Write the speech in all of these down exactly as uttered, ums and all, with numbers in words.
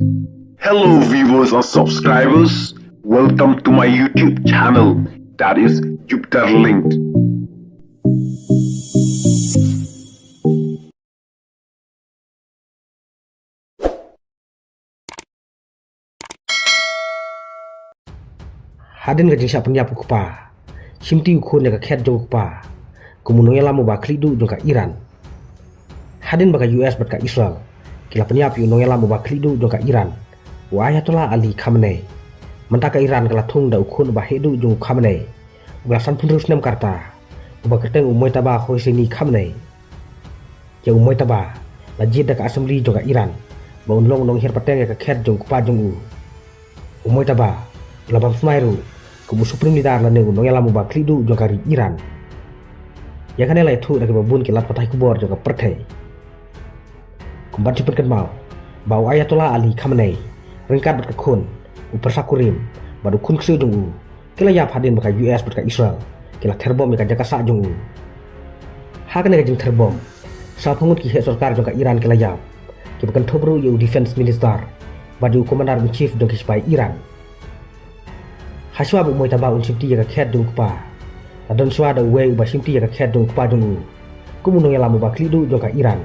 Hello viewers and subscribers, welcome to my YouTube channel, that is Jupiter Linked. Hadien ka jingshah pynïap u kpa, shimti u khun ïa ka khet jong u kpa kum u nongïalam uba khlieh duh jong ka Iran. Hadien ba ka U S bad ka Israel ki la pynïap ïa u nongïalam uba khlieh duh jong ka Iran, u Ayatollah Ali Khamenei, mynta ka Iran ka la thung da u khun uba heh duh jong u Khamenei, uba la sanphew hynriew snem ka rta, uba kyrteng u Mojtaba Hosseini Khamenei. Ïa u Mojtaba la jied da ka Assembly jong ka Iran ba un long u nonghiar pateng ïa ka khet jong u kpa jong u. U Mojtaba u la bam smai ruh kum u Supreme Leader lane u nongïalam uba khlieh duh jong ka ri Iran. Ïa kane la ïathuh da kiba bun ki lad pathai khubor jong ka pyrthei. Kum ban shu pynkynmaw ba u Ayatollah Ali Khamenei ryngkat bad ka khun, u pyrsa kurim bad u khun ksiew jong u, ki la ïap hadien ba ka U S bad ka Israel ki la therbom ïa ka jaka sah jong u. Ha kane ka jingtherbom, sawphew ngut ki heh sorkar jong ka Iran ki la ïap, kiba kynthup ruh ïa u Defense Minister bad ïa u Commander in Chief jong ki sipai Iran. Hashwa ba u Mojtaba un shimti ïa ka khet jong u kpa, la don shwa da uwei uba shimti ïa ka khet jong u kpa jong u kum u nongïalam uba khlieh duh jong ka Iran,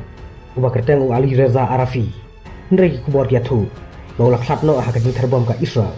uba kyrteng u Ali Reza Arafi. Hynrei ki khubor ki ïathuh ba u la khlad noh ha ka jingtherbom ka Israel.